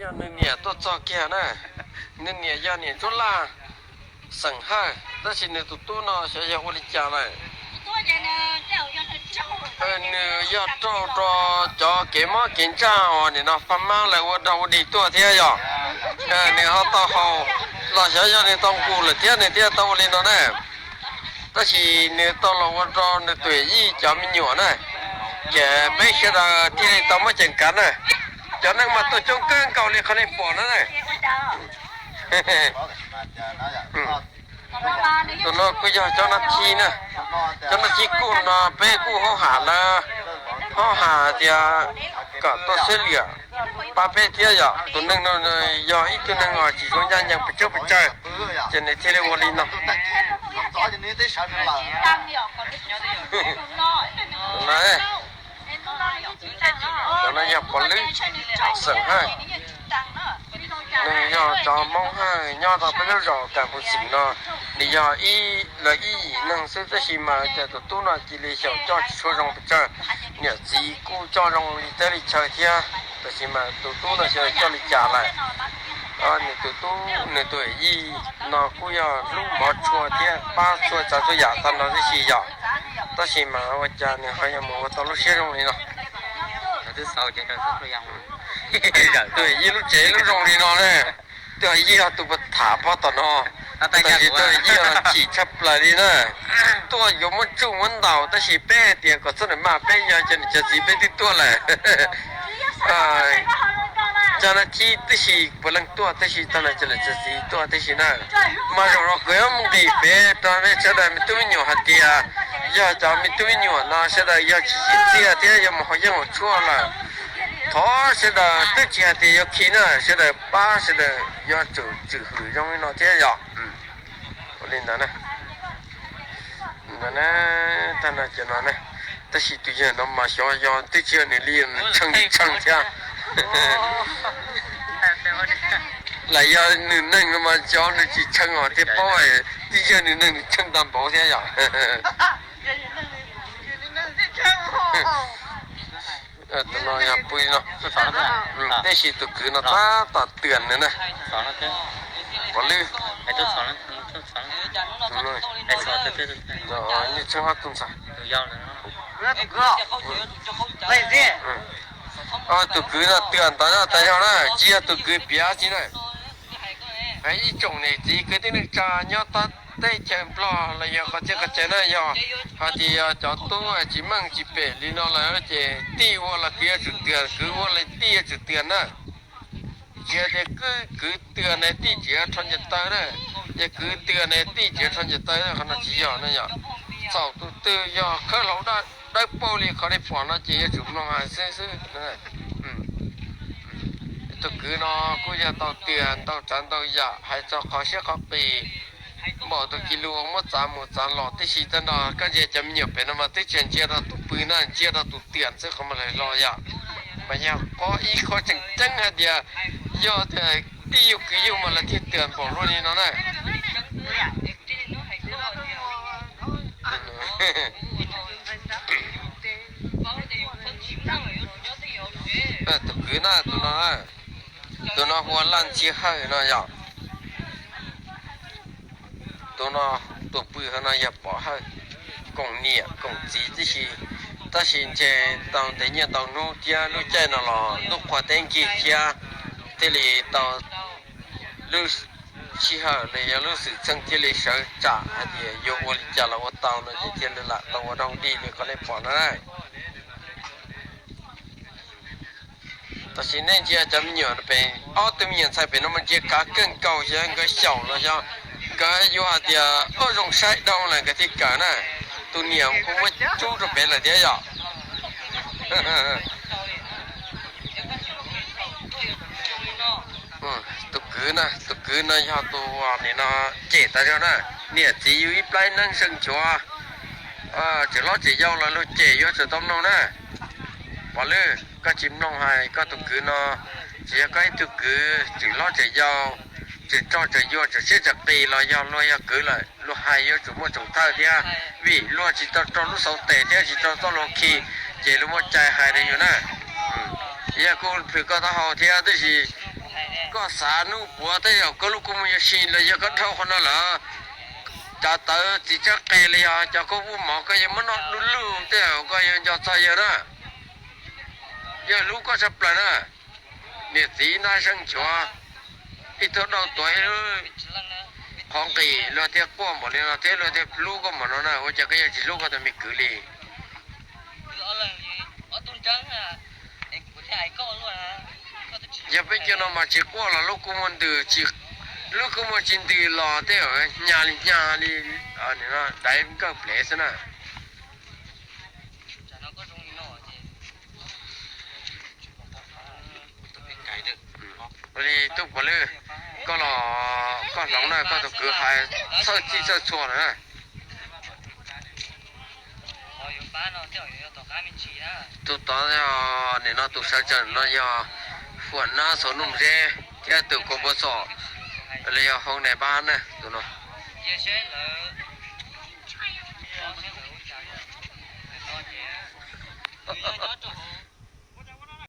Nws niam tuaj txog kiag na, nws niam yog niam Ntsuab Laj xeem Hawj, tab sis nws tus tub no xyov yog ua li cas lawm. Nws yog raug rau cov kev mob kev ntsaj uas nim no Faj Mab lawv ua dog ua dig tuaj thiab yog, nws ho tau haus los xyov yog nws tau nqus lawm thiab nws thiaj tau ua li no na. Tab sis nws tau los ua rau nws tus yij cov me nyuam na, ces peb sawv daws thiaj li tau muab ceem kav na. Cov neeg mas tuaj coob kawg nkaus li qhov nej pom no na. Tus no kuj yog cov nab thib na. Cov nab thib kuj no peb kuj hauj ham lawv, hauj ham tias kom tuaj xwb liam pab peb thiab yom. Tus neeg no yog ib tug neeg uas tsis zoo ncaj ncees pes tsawg pes tsawg, ces nws thiaj li ua li no. Cov no yog Pov Lwb, xeem Hawj, nws yog cov Hmoob Hawj nyob rau peb lub zos Kas Pus Xim no. Nws yog ib, lawv ib yim neeg xwb tab sis mas cas tus tub no cia li xyaum coj tsis tshua zoo pes tsawg. Niam txiv kuj coj zoo li teb li chaw thiab, tab sis mas tus tub no xyov coj li cas lawm. Nws tus tub, nws tus yij no kuj yog hlub mov tshua thiab pab txhua tsav txhua yam tag nrho tib si yom. Tab sis mas ua cas nws ho yuav mus ua tau lub siab zoo li no. Tus yij lub tsev lub zoo li no na, tus yij yog tus puas tham pab tom no, tab sis tus yij yog chim tshaj plaws li na. Tuaj yuav muab tsuj muab ntaus tab sis peb hais tias kom txhob nws maj, peb yog cov niam cov txiv peb twb tuaj lawm. Cov nab thib tib si puav leej tuaj tib si, tag no cov niam cov txiv tuaj tib si na. Mas zaum no kuv yuav mus nqis pem rau nej sawv daws me tub me nyuam hais tias, yog cov me tub me nyuam no sawv daws yog tsis tsim txiaj thiab yog mus haus yeeb haus tshuaj lawm, thov sawv daws twb tsis hais tias yuav khi na, sawv daws pab sawv daws yuav tsum tswm hwm zoo li no thiab yom. Ua li ntawd na. Tag no ces no na, tab sis tus yawg no mas xyov yog twb tsis yog nws li, nws tshee tshee thiab. Lam yog nws neeg no mas xyov nws tsis tshee os thiaj paub, twb yog nws neeg nws tshee tag npaum thiab yom. Tus no yog pw no, tab sis tus kwv no tab tom twam nws na. Pov Lwb, nej tshee ob tug ntxhais. Tus kwv no twam ntawd tas zog na, tsis yog tus kwv piav tsis na. Ib tsoom niam txiv kwv tij neej tsa nyob teb chaws Nplog los yog qhov txhia qhov chaw na, yog hais tias yog cov tub tsis meej tsis pem li no lawm ces tij ua los kwv yuav tsum twam, kwv ua los tij yuav tsum twam na. Tsis hais tias kwv twam ne tij tsis rho nce taw na, ces kwv twam ne tij tsis rho nce taw na, qhov no tsis yog na yom. Txaus tus twg yog khawb hlau dawb paug li qhov nej pom no ces yuav tsum mloog hais xwb xwb. Tus kwv no kuj yog tau twam ntau tsav ntau yam hais txog qhov siab qhov qis, npaum tus kis lus uas muab txav mus txav los tib si tag no. Koj ntsia cov me nyuam pem no mas twb tsis ntsia rau tus pw na, ntsia rau tus twam xwb qhov mas lawv hlo yom. Mas yog qhov ib qho tseem ceeb hais tias yog tias tij yug kwv yug mas lawv thiaj twam npaum luaj li no na. Tus kwv na, tus no, tus no hu ua Laj Ntxhi Hawj no yom. Tus no, tus pw hauv no yog Pov Hawj, koom niam koom txiv tib si, tab sis ntshe tau ntev niaj ntau hnub thiab lub caij no los ntuj qhua teb nkig thiab thiaj li tau lub sij hawm los yog lub xwm txheej thiaj li sawv tsam hais tias yuav ua li cas los ua tau no ces thiaj li lam tau ua dog dig li qhov nej pom no na. Tab sis nej ntsia cov me nyuam pem, ob tug me nyuam ntxhais pem no mas ntsia kav kawg nkaus, xyov nkawd xyaum los xyov nkawd yuav hais tias ua zoo saib dhau lawm nkawd thiaj kawm na. Tus niam kuj muab cub rau pem lawm thiab yom. Tus kwv na, tus kwv no yog tus nim no cem tas zog na, niam txiv yug ib plab neeb seej nchuav, tseem hlob tseem yau los luag cem yuav tsum tau mloog na. Pov Lwj, koj tsis mloog hais koj tus kwv no, tsis yog koj ib tug kwv tseem hlob tseem yau, tseem tso tseem yuav tseem siab tseem qis los yog luag yog kwv lawm luag hais yuav tsum muaj tsoom thawj thiab, vim luag tsis tau raug lub xauv tes thiab tsis raug txoj luag khi, ces luag muaj cai hais rau yus na. Yog kuj plhws koj taub hau thiab tab sis Koj xav nub puav tej zaum koj lub kua muag yuav si los yog koj dhau qhov no lawm, cov tawv txiv tsab qe los yog cov koj vuj mov koj yuav muab noj du lug tej zaum koj yuav nco txog yawg na. Yawg hlub koj tshaj plaws na. Niam txiv ntaj zeej nchuav, ib tug dau tuav ib lub qhov nqis luag thiaj quaj npaum li no thiab luag thiaj hlub koj npaum no na, ua cas koj yuav tsis hlub koj tus me kwv li? Yog peb cov no mas tsis quaj los lub kua muag ntws, lub kua muag tsis ntws los tej zaum nyag li nyag li daiv nkawj plev xwb na. Ua li tub Pov Lwj, koj los koj hloov na, koj tus kwv hais txhawj txij txhawj txhua lawm na. Tus tod yog nim no tus sawv tsees no yog Fuam Nab Xauv Nuj Zeb thiab tus Kos Npua Xom, los yog Hoo Nais Npab na tus no.